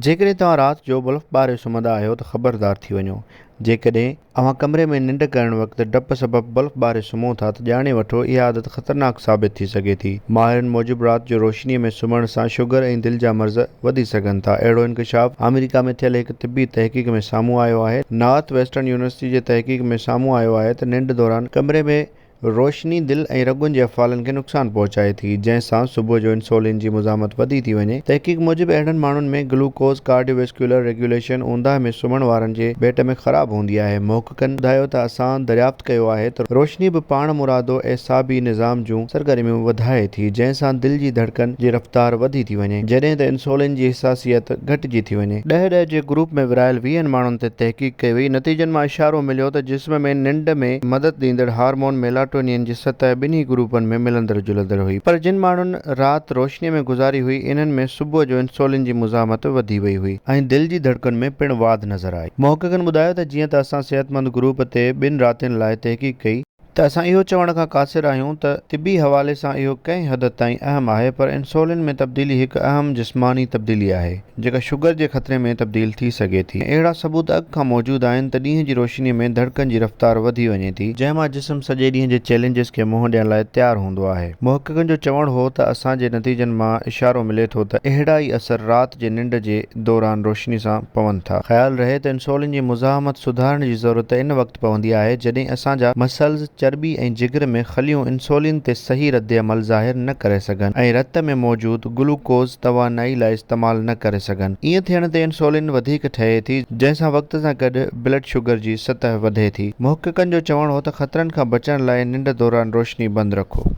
جيڪڏهن توهان رات جو بلف ٻاري سمهندا آهيو ته خبردار ٿي وڃو. جيڪڏهن اوهان ڪمري ۾ ننڊ ڪرڻ وقت ڊپ سبب بلف ٻاري سمهو ٿا ته ڄاڻي وٺو اها عادت خطرناڪ ثابت ٿي سگهي ٿي. ماهرن موجب رات جو روشني ۾ سمهڻ سان شگر ۽ دل جا مرض وڌي سگهن ٿا. اهڙو انڪشاف آمريڪا ۾ ٿيل هڪ طبي تحقيق ۾ سامهون آيو آهي. نارٿ ويسٽرن يونيورسٽي جي تحقيق ۾ سامهون آيو آهي ته ننڊ دوران ڪمري ۾ روشني دل ۽ رڳن جي افعالن کي نقصان پهچائي ٿي، جنهن سان صبح جو انسولين جي مزاحمت وڌي ٿي وڃي. تحقيق موجب اهڙن ماڻهن ۾ گلوڪوز ڪارڊيوويسڪيولر ريگيوليشن اونداهه ۾ سمهڻ وارن جي ڀيٽ ۾ خراب هوندي آهي. محققن ٻڌايو ته اسان دريافت ڪيو آهي ته روشني به پاڻمرادو اعصابي نظام جون سرگرميون وڌائي ٿي، جنهن سان دل جي ڌڙڪن جي رفتار وڌي ٿي وڃي، جڏهن ته انسولين جي حساسيت گهٽجي ٿي وڃي. ڏهه ڏهه جي گروپ ۾ ورهايل ويهن ماڻهن تي تحقيق ڪئي وئي، نتيجن مان اشارو مليو ته جسم ۾ ننڊ ۾ مدد ڏيندڙ هارمون ميلاٽونين جي سطح ٻنهي گروپن ۾ ملندڙ جلندڙ هئي پر جن ماڻهن رات روشني ۾ گذاري هئي انهن ۾ صبح جو انسولين جي مزاحمت وڌي وئي هئي ۽ دل جي ڌڙڪن ۾ پڻ واڌ نظر آئي. محققن ٻڌايو ته جيئن ته اسان صحتمند گروپ تي ٻن راتين لاء تحقيق ڪئي، ته اسان اهو چوڻ کان قاصر آهيون ته طبي حوالي سان اهو ڪنهن حد تائين اهم آهي پر انسولين ۾ تبديلي هڪ اهم جسماني تبديلي آهي جيڪا شگر جي خطري ۾ تبديل ٿي سگهي ٿي ۽ اهڙا ثبوت اڳ کان موجود آهن ته ڏينهن جي روشني ۾ ڌڙڪن جي رفتار وڌي وڃي ٿي جنهن مان جسم سڄي ڏينهن جي چئلينجز کي منهن ڏيڻ لاء تيار هوندو آهي. محققن جو چوڻ هو ته اسان جي نتيجن مان اشارو ملي ٿو ته اهڙا ئي اثر رات جي ننڊ جي دوران روشني سان پون ٿا. خيال رهي ته انسولين جي مزاحمت سڌارڻ جي ضرورت ان وقت پوندي آهي جڏهن اسان جا مسلز، چرٻي ۽ جگر ۾ خليون انسولين تي صحيح ردعمل ظاهر نه ڪري سگهن ۽ رت ۾ موجود گلوڪوز توانائي لاء استعمال نه ڪري سگهن. ائين ٿيڻ تي انسولين وڌيڪ ٺهي ٿي جنهن سان وقت سان گڏ بلڊ شگر جي سطح وڌي ٿي. محققن جو چوڻ هو ته خطرن کان بچڻ لاء ننڊ دوران روشني بند رکو.